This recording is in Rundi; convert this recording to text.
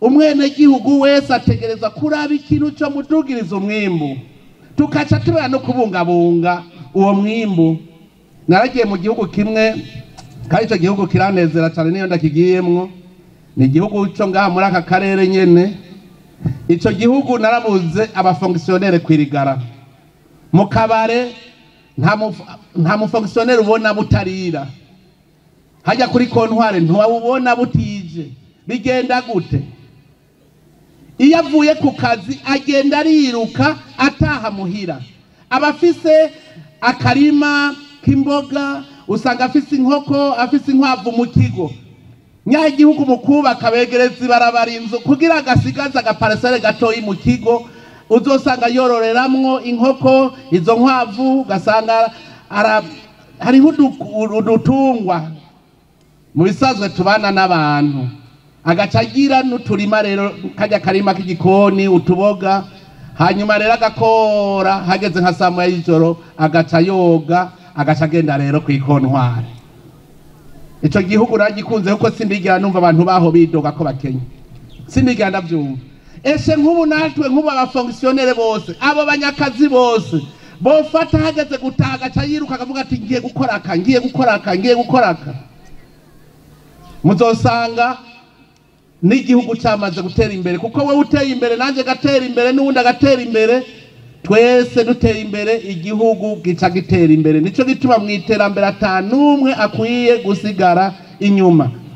Umwenegihugu wese ategereza kuraba ikintu cyo mudugiriza umwimbu, tukaca tubera no kubungabunga uwo mwimbu. Naragiye mu gihugu kimwe, kandi icyo gihugu kiranezera cyane niyo ndakigiyemwo. Ni igihugu cyo ngaha muri aka karere nyene. Ico gihugu narabuze abafonctionnaire kwirigara mu kabare, nta mufonctionnaire ubona butarira hajya kuri kontware, ntiwawubona butije. Bigenda gute? Iyo avuye ku kazi agenda ariruka ataha muhira, aba afise akarima k'imboga, usanga afise inkoko, afise inkwavu mu kigo. Nyagihugu mu kubaka begereza ibarabara inzu kugira agasigaze agaparesere gatoyi mu kigo, uzosanga yororeramwo inkoko, izo nkwavu, ugasanga hariho udutungwa mu bisanzwe tubana n'abantu, agaca agira n'uturima rero, kajya karima k'igikoni, utuboga. Hanyuma rero agakora, hageze nka saa moya y'ijoro agaca yoga, agaca agenda rero kw'ikontwari. Ico gihugu nagikunze kuko sindigera numva abantu baho bidoga ko bakenye, sindigera ndavyumva. Ese nk'ubu natwe, nk'ubu abafonctionnaire bose, abo banyakazi bose bofata, hageze gutaha agaca yiruka akavuga ati ngiye gukora aka, ngiye gukora aka, ngiye gukora aka, muzosanga n'igihugu cyamaze gutera imbere. Kuko wowe uteye imbere, nanjye gatera imbere, n'uwundi agatera imbere, twese dutera imbere, igihugu gica gitera imbere. Nico gituma mu iterambere ata n'umwe akwiye gusigara inyuma.